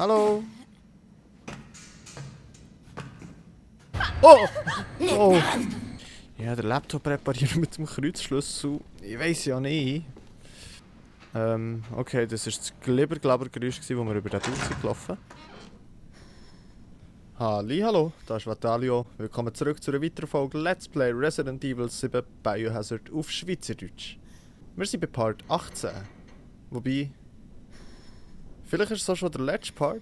Hallo? Oh! Oh! Ja, den Laptop reparieren mit dem Kreuzschlüssel. Ich weiss ja nicht. Okay, das war das Glibber-Glabber-Geräusch, das wir über den Dude sind gelaufen. Hallo, da ist Vatalio. Willkommen zurück zu einer weiteren Folge Let's Play Resident Evil 7 Biohazard auf Schweizerdeutsch. Wir sind bei Part 18. Wobei... Vielleicht ist es auch schon der letzte Part.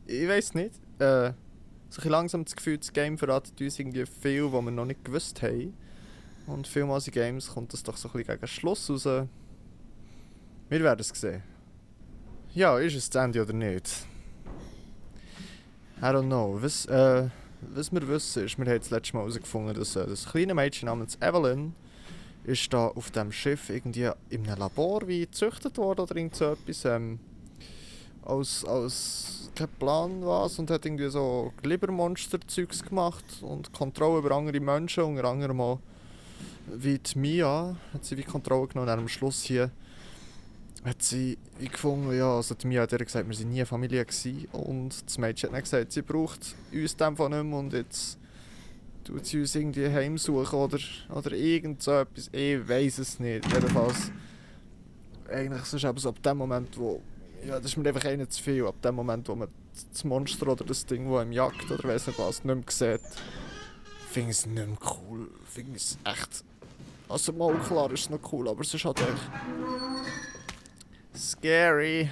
Ich weiß nicht. So ein bisschen langsam das Gefühl, das Game verratet uns irgendwie viel, was wir noch nicht gewusst haben. Und vielmals in Games kommt das doch so ein bisschen gegen Schluss raus. Wir werden es sehen. Ja, ist es das Ende oder nicht? I don't know. Was wir wissen ist, wir haben das letzte Mal herausgefunden, dass das kleine Mädchen namens Evelyn ist da auf dem Schiff irgendwie in einem Labor wie gezüchtet worden oder irgend so etwas. Als kein Plan was und hat irgendwie so Glibbermonster-Zeugs gemacht und Kontrolle über andere Menschen, unter anderem auch wie die Mia, hat sie wie Kontrolle genommen. Und am Schluss hier hat sie wie gefunden, ja, also die Mia hat ihr gesagt, wir sind nie eine Familie gewesen. Und das Mädchen hat dann gesagt, sie braucht uns dem von nicht mehr und jetzt tut sie uns irgendwie heimsuchen oder irgend so etwas. Ich weiss es nicht. Jedenfalls, eigentlich sonst eben so ab dem Moment, wo, ja, das ist mir einfach zu viel. Ab dem Moment, wo man das Monster oder das Ding, das im jagt oder weiss nicht was, nicht mehr sieht, finde ich es nicht mehr cool. Finde ich es echt... Also mal klar ist es noch cool, aber es ist halt echt... scary.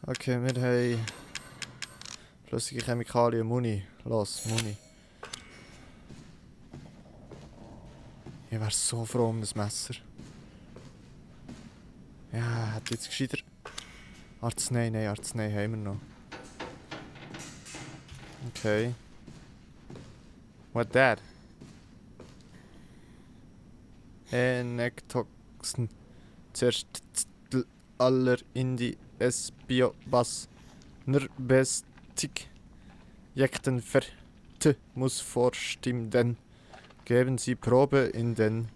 Okay, wir haben... flüssige Chemikalien, Muni. Los, Muni. Ich wäre so froh um das Messer. Ja, hat jetzt gescheiter... Arznei, nein, Arznei haben wir noch. Okay. What that? Nektoxen. Zuerst aller Indi es Biobas. Nerbestig. Jekten Verte muss vorstimmen. Geben Sie Probe in den...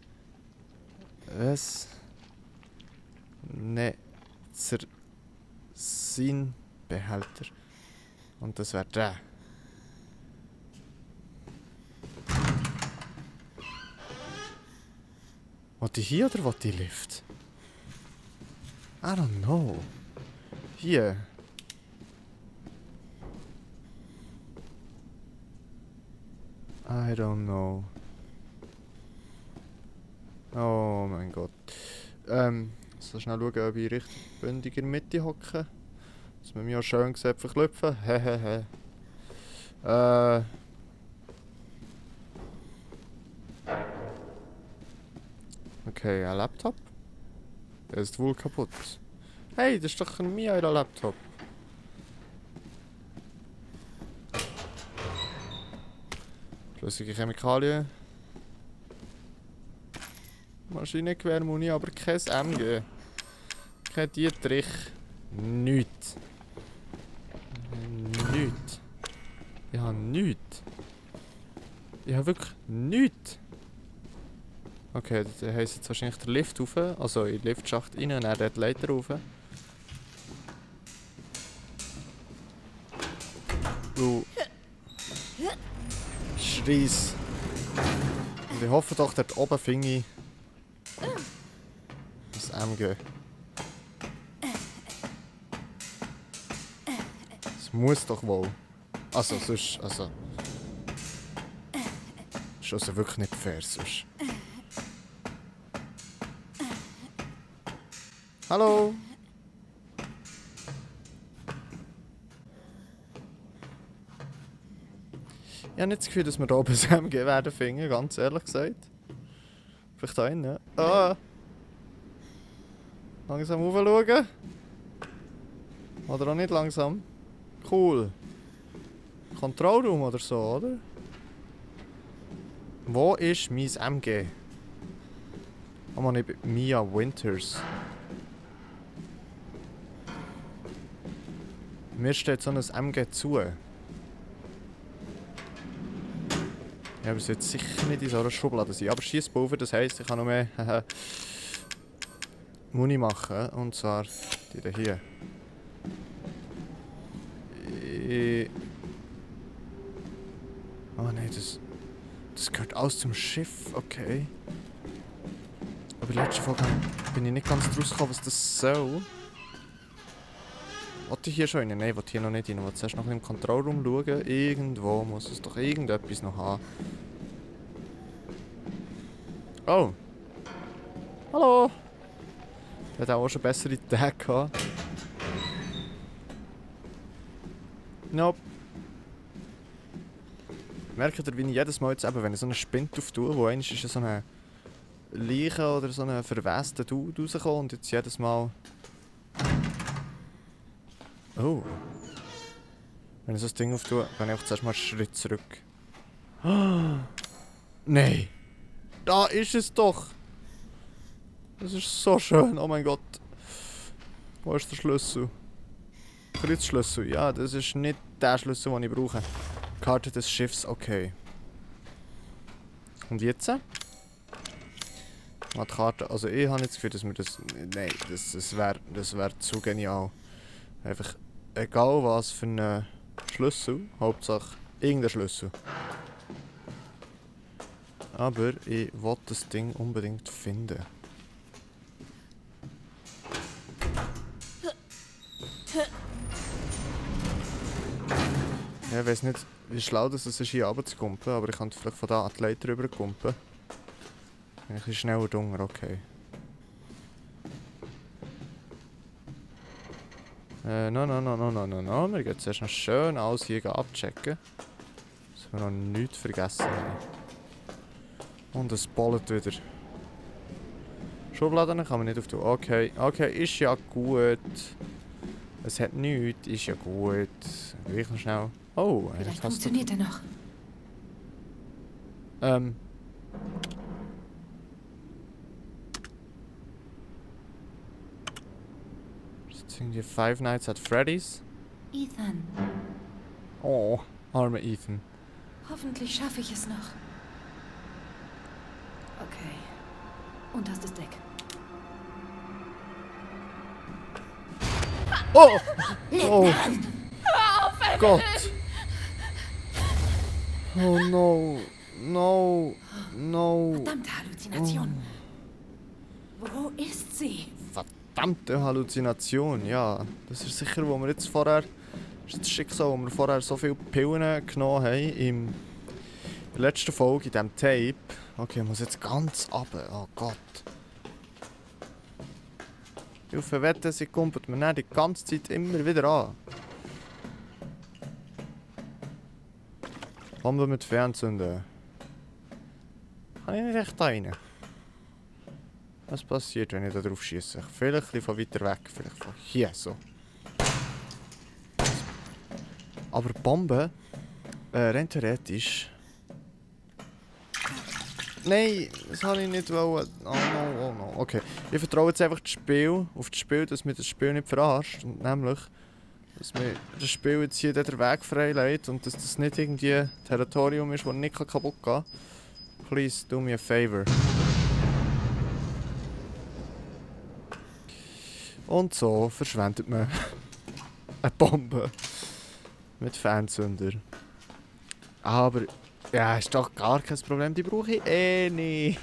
Was? Sinnbehälter. Und das wäre der. Wollt ihr hier oder wollt ihr Lift? I don't know. Hier. I don't know. Oh mein Gott. So schnell schauen, ob ich richtig bündig in der Mitte hocke. Dass man mich auch schön sieht verklüpfen. Hehehe. Okay, ein Laptop. Der ist wohl kaputt. Hey, das ist doch ein Mia, euer Laptop. Flüssige Chemikalien. Maschinengewehr, Muni, aber kein MG. Kein Dietrich. Nichts. Nichts. Ich habe nichts. Ich habe wirklich nichts. Okay, dann heisst jetzt wahrscheinlich der Lift rauf. Also in den Liftschacht rein und dann dort die Leiter rauf. Schreiss. Und ich hoffe doch, dort oben finde ich das MG. Das muss doch wohl. Also, sonst, also... Das ist also wirklich nicht fair, sonst. Hallo? Ich habe nicht das Gefühl, dass wir hier oben ein MG werden finden, ganz ehrlich gesagt. Vielleicht da hinten. Ah! Langsam raufschauen. Oder auch nicht langsam. Cool. Kontrollraum oder so, oder? Wo ist mein MG? Oh man, ich bin Mia Winters. Mir steht so ein MG zu. Ich habe es jetzt sicher nicht in so einer Schublade sein. Aber Schiesspulver, das heisst, ich kann noch mehr Muni machen. Und zwar die hier. Das gehört aus zum Schiff, okay. Aber in der letzten Folge bin ich nicht ganz draus gekommen, was das soll. Wollte ich hier schon rein? Nein, ich wollte hier noch nicht rein. Ich wollte zuerst noch im Kontrollraum schauen. Irgendwo muss es doch irgendetwas noch haben. Oh! Hallo! Ich hatte auch schon bessere Tage gehabt. Nope. Merkt ihr, wie ich jedes Mal jetzt eben, wenn ich so einen Spind auftue, wo einmal ist ja so eine Leiche oder so einen verweste Dude rausgekommen und jetzt jedes Mal... Oh. Wenn ich so das Ding auftue, dann ich zuerst mal einen Schritt zurück. Oh. Nein! Da ist es doch! Das ist so schön, oh mein Gott. Wo ist der Schlüssel? Kreuzschlüssel, ja, das ist nicht der Schlüssel, den ich brauche. Karte des Schiffs, okay. Und jetzt? Die Karte, also ich habe jetzt das Gefühl, dass wir das... Nein, das wär zu genial. Einfach, egal was für einen Schlüssel, Hauptsache irgendein Schlüssel. Aber ich will das Ding unbedingt finden. Ja, ich weiß nicht, wie schlau das ist, hier runterzukumpen, aber ich kann vielleicht von da an die Leiter rüberkumpen. Ein bisschen schneller drunter, okay. No. Wir gehen zuerst noch schön alles hier abchecken. Dass wir noch nichts vergessen haben. Und es bollet wieder. Schubladen kann man nicht auftun. Okay, ist ja gut. Es hat nichts, ist ja gut. Gleich noch schnell. Oh, vielleicht funktioniert er noch. Ist irgendwie Five Nights at Freddy's? Ethan. Oh, arme Ethan. Hoffentlich schaffe ich es noch. Okay. Unterstes Deck. Oh! Oh! Gott! Oh no! No! Verdammte Halluzination. Wo ist sie? Verdammte Halluzination, ja. Das ist sicher, wo wir jetzt vorher... Das ist das Schicksal, wo wir vorher so viele Pillen genommen haben in der letzten Folge, in diesem Tape. Okay, ich muss jetzt ganz runter. Oh Gott. Ich hoffe, wette, sie kumpelt mir dann die ganze Zeit immer wieder an. Bombe mit Fernzünden. Kann ich nicht echt da rein? Was passiert, wenn ich da drauf schieße? Vielleicht ein bisschen von weiter weg, vielleicht von hier so. Aber Bomben, rein theoretisch... Nein, das habe ich nicht wollen. Oh no. Okay, ich vertraue jetzt einfach auf das Spiel, dass mir das Spiel nicht verarscht. Und nämlich, dass mir das Spiel jetzt hier den Weg freilässt und dass das nicht irgendwie Territorium ist, das nicht kaputt gehen kann. Please do me a favor. Und so verschwendet man eine Bombe mit Fernzünder. Aber ja, ist doch gar kein Problem, die brauche ich eh nicht.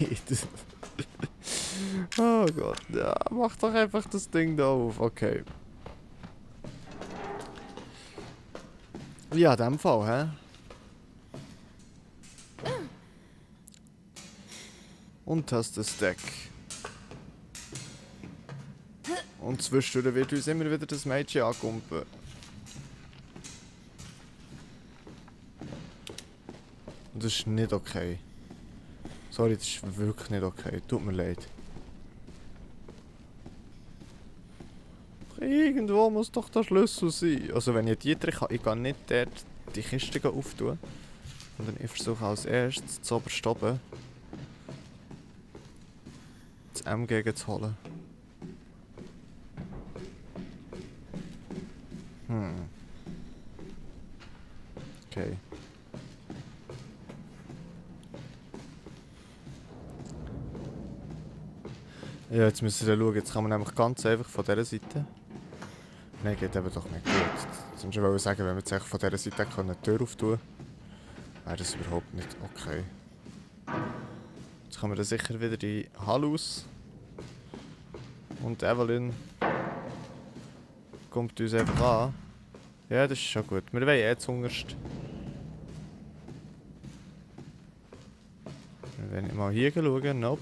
Oh Gott, ja, mach doch einfach das Ding da auf, okay. Ja, in dem Fall, hä? Und hast das Deck. Und zwischendurch wird uns immer wieder das Mädchen ankumpen. Und das ist nicht okay. Sorry, das ist wirklich nicht okay. Tut mir leid. Irgendwo muss doch der Schlüssel sein. Also wenn ich die kann, ich kann nicht dort die Kiste auftun. Sondern ich versuche als erstes zu oberst oben das MG zu holen. Okay. Ja, jetzt müssen wir schauen. Jetzt kann man nämlich ganz einfach von dieser Seite... Nein, geht eben doch nicht gut. Sonst wollte ich sagen, wenn wir jetzt von dieser Seite die Tür auftun können. wäre das überhaupt nicht okay. Jetzt kommen wir dann sicher wieder in die Halle aus. Und Evelyn kommt uns einfach an. Ja, das ist schon gut. Wir wollen jetzt hungerst. Wir werden mal hier schauen. Nope.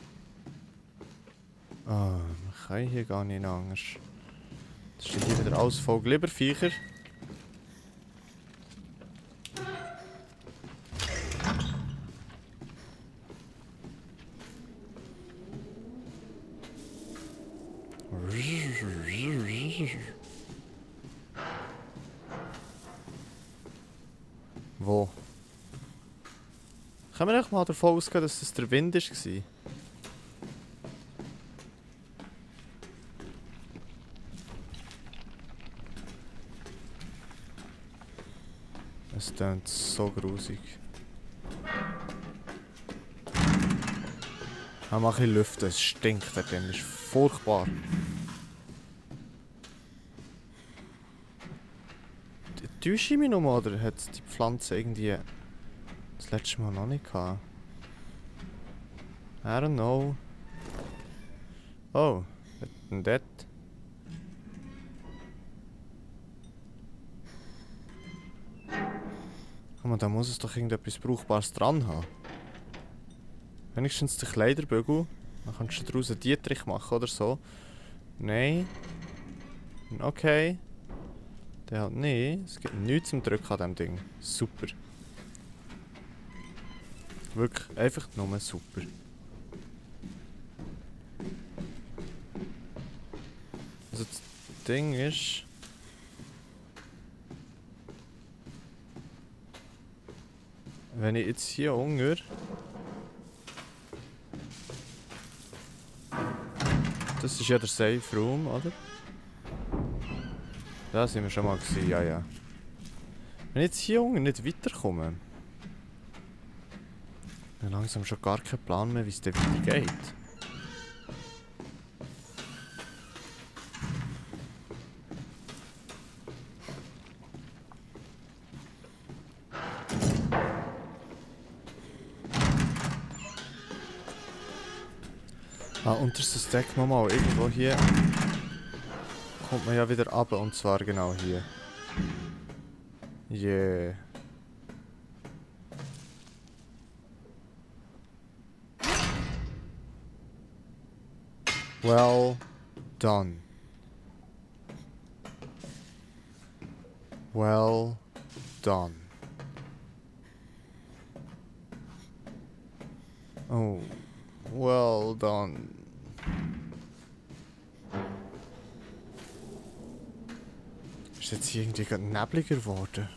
Ah, wir können hier gar nicht anders. Das ist hier wieder alles voll Glibberviecher. Wo? Können wir echt mal davon ausgehen, dass das der Wind war? Es klingt so grusig. Ah, mach ich lüften, es stinkt da drin, das ist furchtbar. Täusche ich mich nochmal, oder hat die Pflanze irgendwie das letzte Mal noch nicht gehabt? I don't know. Oh, was ist denn das? Aber da muss es doch irgendetwas Brauchbares dran haben. Wenigstens den Kleiderbügel. Dann kannst du daraus einen Dietrich machen oder so. Nein. Okay. Der halt nicht. Es gibt nichts zum Drücken an diesem Ding. Super. Wirklich einfach nur super. Also das Ding ist... Wenn ich jetzt hier unter... Das ist ja der Safe Room, oder? Da sind wir schon mal gewesen, ja, ja. Wenn ich jetzt hier unten nicht weiterkomme... Dann langsam schon gar keinen Plan mehr, wie es dann weitergeht. Ah, unterstes Deck nochmal. Irgendwo hier kommt man ja wieder runter, und zwar genau hier. Yeah. Well done. Well done. Oh. Well done. Ist jetzt hier irgendwie gerade nebliger geworden?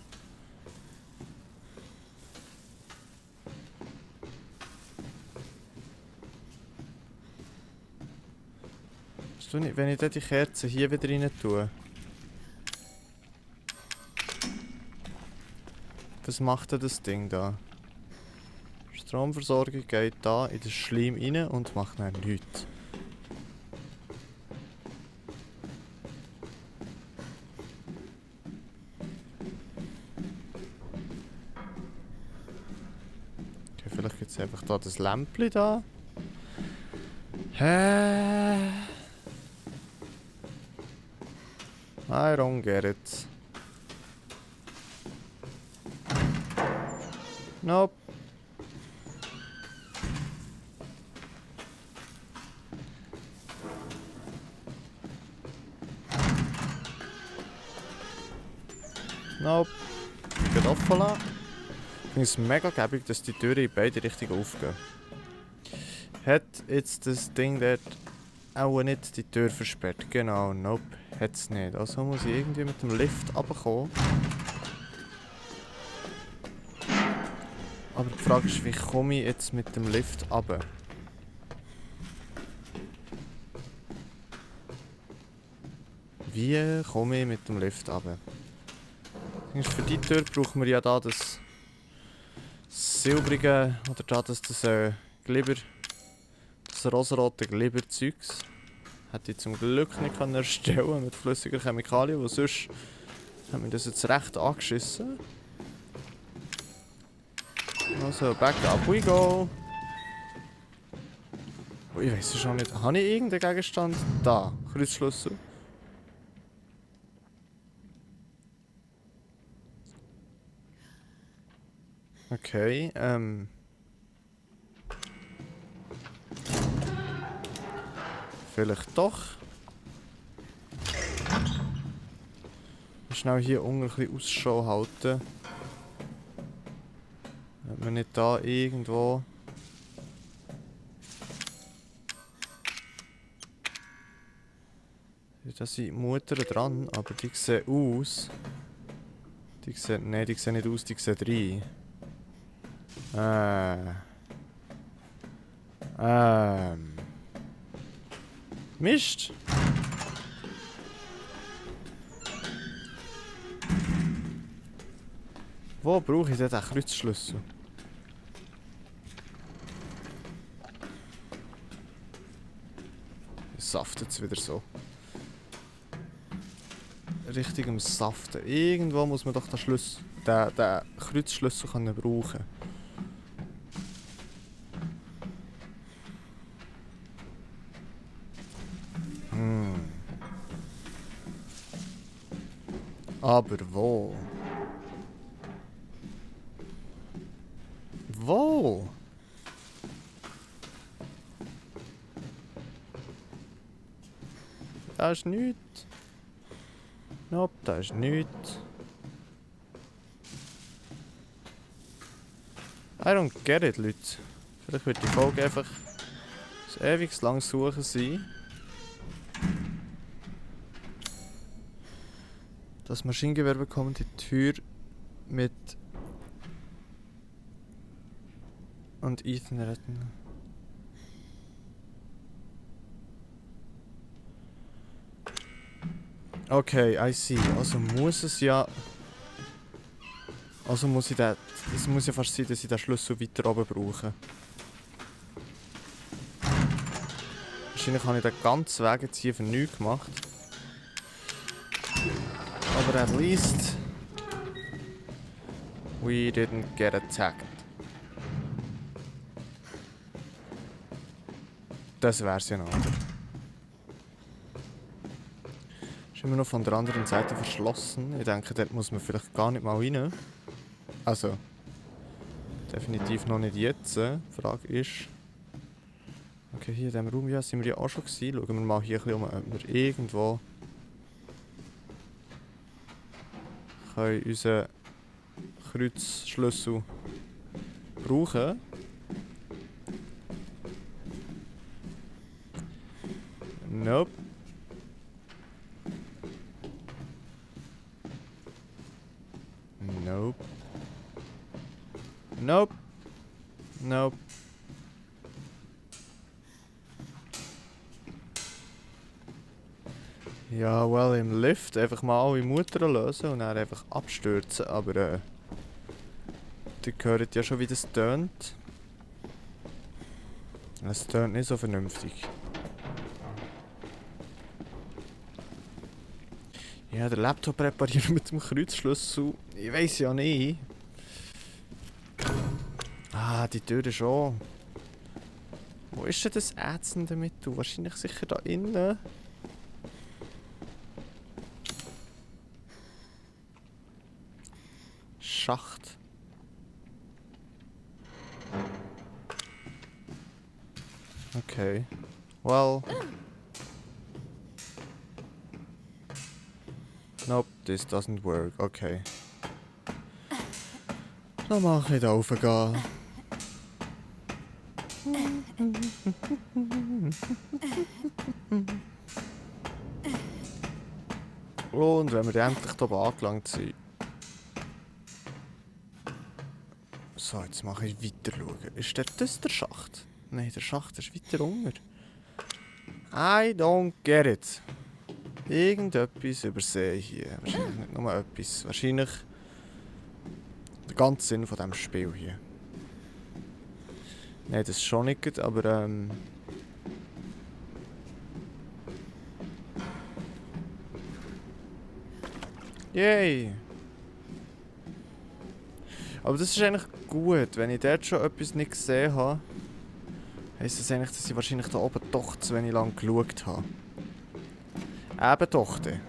Wenn ich die Kerze hier wieder rein tue. Was macht denn das Ding da? Die Stromversorgung geht da in den Schleim rein und macht dann nichts. Okay, vielleicht gibt es einfach da das Lämpchen da. Hä? I don't get it. Nope. Nope. Geht offen lassen. Ich finde es mega gäbig, dass die Türen in beide Richtungen aufgehen. Hat jetzt das Ding dort auch nicht die Tür versperrt? Genau, nope, hat es nicht. Also muss ich irgendwie mit dem Lift runterkommen. Aber die Frage ist, wie komme ich jetzt mit dem Lift runter? Wie komme ich mit dem Lift runter? Für die Tür brauchen wir ja da das silbrige, oder da das Glibber, das rosarote Glibberzeugs. Hätte ich zum Glück nicht erstellen mit flüssiger Chemikalien, weil sonst hat mir das jetzt recht angeschissen. Also, back up we go. Oh, ich weiß es schon nicht. Habe ich irgendeinen Gegenstand? Da, Kreuzschlüssel. Okay, vielleicht doch. Schnell hier unten ein bisschen Ausschau halten. Wenn wir nicht da irgendwo... Da sind Mutter dran, aber die sehen aus. Die sehen. Nein, die sehen nicht aus, die sehen rein. Mist! Wo brauche ich denn den Kreuzschlüssel? Es saftet es wieder so. Richtig am Saften. Irgendwo muss man doch den Kreuzschlüssel können brauchen. Aber wo? Wo? Da ist nichts. Nope, da ist nichts. I don't get it, Leute. Vielleicht wird die Folge einfach ein ewig lang suchen sein. Das Maschinengewehr bekommen, die Tür mit... und Ethan retten. Okay, I see. Also muss es ja... Also muss ich den... Es muss ja fast sein, dass ich den Schlüssel weiter oben brauche. Wahrscheinlich habe ich den ganzen Weg jetzt hier für nichts gemacht. Aber at least... we didn't get attacked. Das wär's ja noch, oder? Ist immer noch von der anderen Seite verschlossen. Ich denke, dort muss man vielleicht gar nicht mal rein. Also, definitiv noch nicht jetzt. Die Frage ist... Okay, hier in diesem Raum ja, sind wir ja auch schon gewesen. Schauen wir mal hier ein bisschen um, ob wir irgendwo... können unseren Kreuzschlüssel brauchen. Nope. Nope. Nope. Nope. Ja, well, im Lift einfach mal alle Mutter lösen und dann einfach abstürzen, aber die hören ja schon, wie das tönt. Es tönt nicht so vernünftig. Ja, den Laptop reparieren mit dem Kreuzschlüssel. Ich weiß ja nicht. Ah, die Tür schon. Wo ist denn das ätzende Mittel? Wahrscheinlich sicher da innen. Schacht. Okay. Well. Nope, this doesn't work. Okay. Dann mache ich da raufgehen. Und wenn wir dann endlich hier oben angelangt sind. So, jetzt mache ich weiter schauen. Ist das der Schacht? Nein, der Schacht ist weiter unten. I don't get it. Irgendetwas übersehe ich hier. Wahrscheinlich nicht nur etwas. Wahrscheinlich der ganze Sinn von diesem Spiel hier. Nein, das schon nicht, aber Yay! Aber das ist eigentlich gut. Wenn ich dort schon etwas nicht gesehen habe, heisst das eigentlich, dass ich wahrscheinlich da oben doch zu wenig lang geschaut habe. Eben doch dann.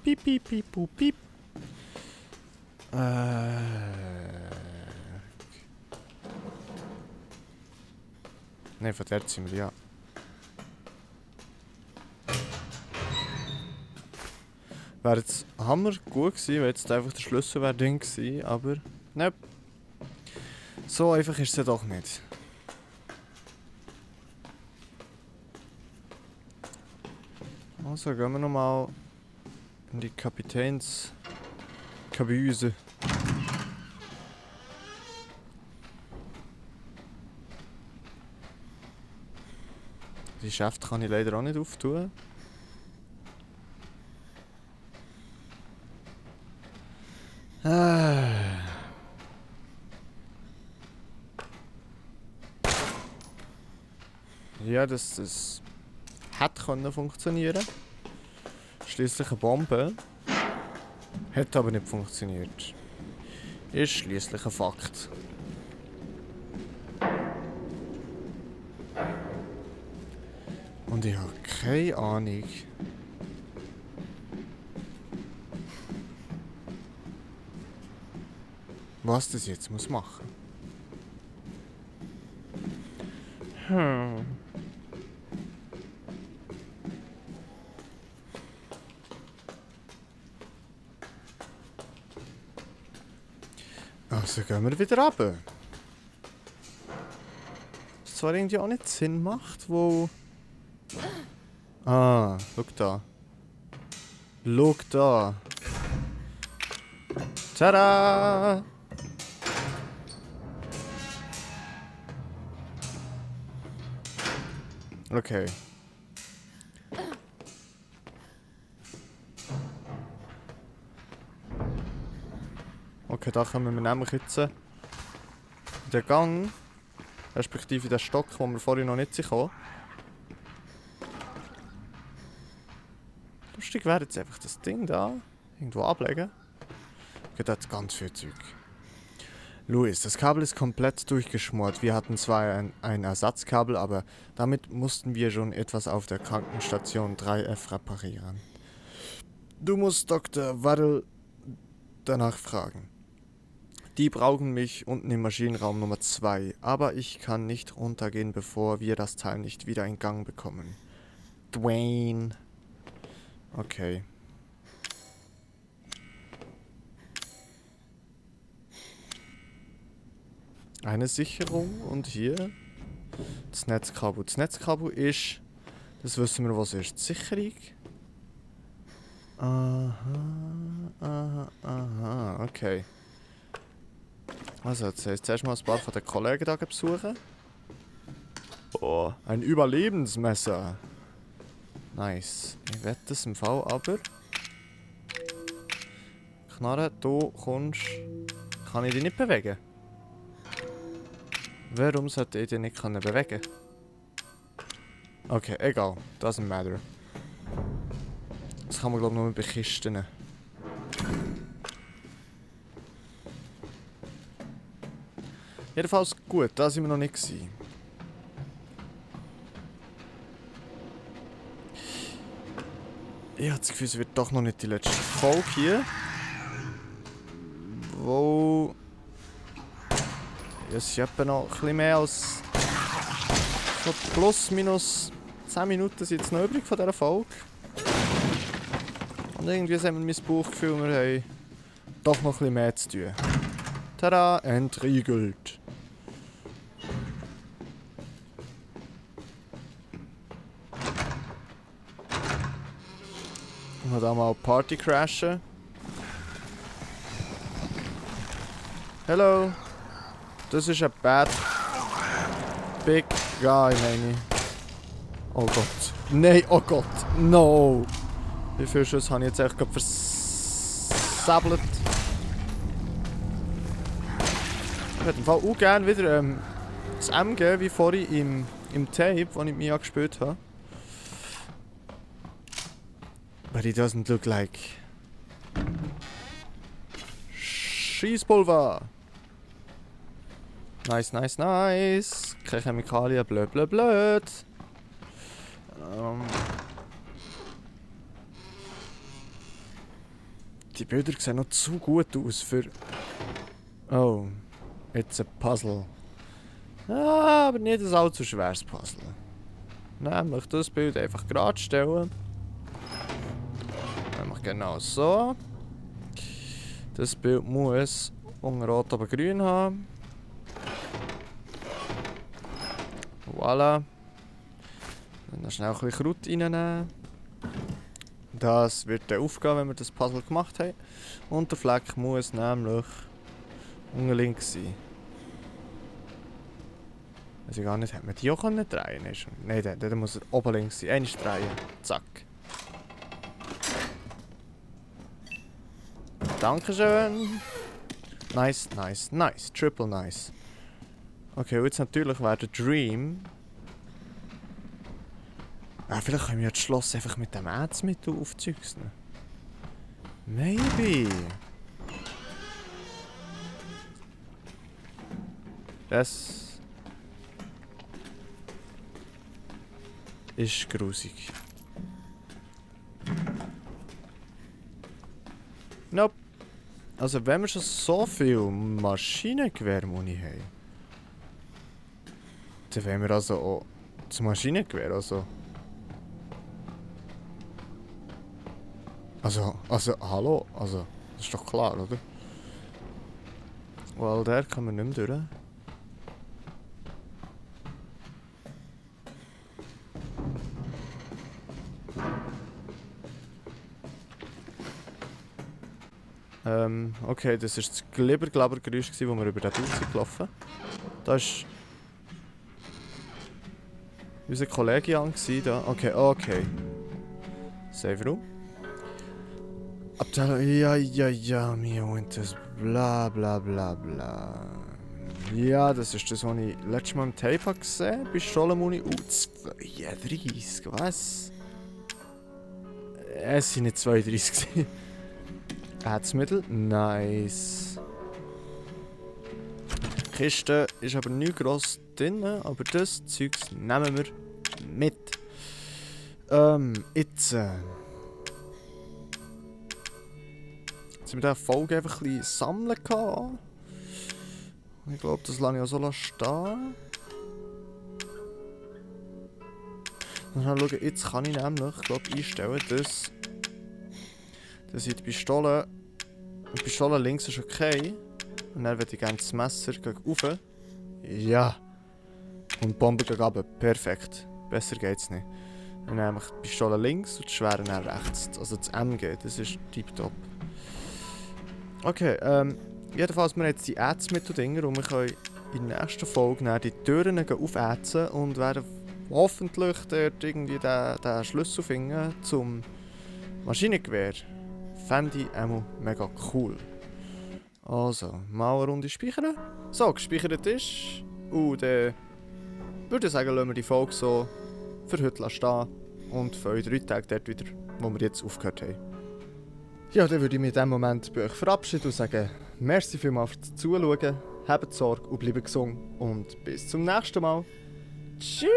Piep, piep, piep, piep, piep. Nein, von dort sind wir, ja. Wäre jetzt Hammer gut gewesen, wäre jetzt einfach der Schlüssel wäre drin gewesen, aber ne. So einfach ist es ja doch nicht. Also gehen wir nochmal in die Kapitänskabüse. Die Schäfte kann ich leider auch nicht auftun. Ja, das hätte können funktionieren. Schließlich eine Bombe. Hat aber nicht funktioniert. Ist schließlich ein Fakt. Und ich habe keine Ahnung, was das jetzt muss machen. Also gehen wir wieder runter. Was zwar irgendwie auch nicht Sinn macht, wo... Ah, schau da. Schau da. Tada! Okay. Okay, da kommen wir nämlich jetzt in den Gang, respektive in den Stock, wo wir vorhin noch nicht kamen. Lustig wäre jetzt einfach das Ding da irgendwo ablegen. Okay, da hat ganz viel Zeug. Louis, das Kabel ist komplett durchgeschmort. Wir hatten zwar ein Ersatzkabel, aber damit mussten wir schon etwas auf der Krankenstation 3F reparieren. Du musst Dr. Waddle danach fragen. Die brauchen mich unten im Maschinenraum Nummer 2, aber ich kann nicht runtergehen, bevor wir das Teil nicht wieder in Gang bekommen. Dwayne. Okay. Eine Sicherung und hier das Netzkabel. Das Netzkabel ist, das wissen wir, was ist. Die Sicherung. Aha, okay. Also, jetzt heißt zuerst mal ein paar von den Kollegen da besuchen. Oh, ein Überlebensmesser. Nice. Ich wette das im Fall aber. Knarre, du kommst. Kann ich dich nicht bewegen? Warum sollte ich dich nicht bewegen? Okay, egal. Doesn't matter. Das kann man glaube ich nur bei Kisten. Jedenfalls gut, da sind wir noch nicht gewesen. Ich habe das Gefühl, es wird doch noch nicht die letzte Folge hier. Wo... Es ist etwa noch ein bisschen mehr als... So plus, minus 10 Minuten sind jetzt noch übrig von dieser Folge. Und irgendwie haben wir mein Bauchgefühl, wir haben doch noch ein bisschen mehr zu tun. Tada, entriegelt. Und da mal Party crashen. Hello. Das ist ein bad big guy, meine ich. Oh Gott. Nein, oh Gott. No. Wie viele Schüsse habe ich jetzt echt gerade versäbelt? Ich hätte im Fall auch gerne wieder das MG wie vorhin im Tape, das ich Mia gespielt habe. But it doesn't look like. Schießpulver! Nice, nice, nice! Keine Chemikalien, blöd, blöd, blöd! Die Bilder sehen noch zu gut aus für... Oh, it's a puzzle. Ah, aber nicht ein allzu schweres Puzzle. Nämlich das Bild einfach gerade stellen. Nämlich genau so. Das Bild muss unten rot aber grün haben. Voilà. Dann schnell ein bisschen Kraut reinnehmen. Das wird dann aufgehen, wenn wir das Puzzle gemacht haben. Und der Fleck muss nämlich unten links sein. Weiß ich gar nicht, hat man die auch drehen können? Nein, der muss oben links sein. Einmal drehen. Zack. Dankeschön. Nice, nice, nice. Triple nice. Okay, und jetzt natürlich wäre der Dream. Vielleicht können wir das Schloss einfach mit dem Ärzmittel aufzüchsen. Maybe. Das ist grusig. Nope. Also wenn wir schon so viel Maschinengewehr-Muni haben, dann wollen wir also auch das Maschinengewehr, also, hallo, also, das ist doch klar, oder? Weil der kann man nicht mehr durch. Okay, das war das Glibber-Glabber-Geräusch, das wir über den Haus gelaufen sind. Da war unser Kollege Jan. Da. Okay, okay. Save Room. Ja, mir und das bla bla bla bla. Ja, das ist das, was ich letztes Mal im Tape gesehen habe. Pistolenmuni. 32, was? Es waren nicht 32. Ärzmittel, nice. Die Kiste ist aber nicht gross drin, aber das Zeugs nehmen wir mit. Jetzt. Jetzt haben wir in dieser Folge einfach ein bisschen sammeln gehabt. Ich glaube, das lasse ich auch so stehen. Dann schauen, jetzt kann ich nämlich, einstellen, dass ich die Pistole links ist okay. Und dann würde ich gerne das Messer gegen rauf. Ja. Und die Bombe gegen runter. Perfekt. Besser geht's nicht. Dann nehme ich die Pistole links und das Schwere dann rechts. Also das MG, das ist tiptop. Okay, jedenfalls, wir haben jetzt die Ärzmittel-Dinger und wir können in der nächsten Folge dann die Türen aufätzen und werden hoffentlich dort irgendwie den Schlüssel finden zum Maschinengewehr. Fände ich einmal mega cool. Also, mal eine Runde speichern. So, gespeichert ist. Und dann würde ich sagen, lassen wir die Folge so für heute stehen. Und für euch 3 Tage dort wieder, wo wir jetzt aufgehört haben. Ja, dann würde ich mich in diesem Moment bei euch verabschieden und sagen, merci vielmals fürs Zuschauen, habt Sorge und bleibt gesund. Und bis zum nächsten Mal. Tschüss!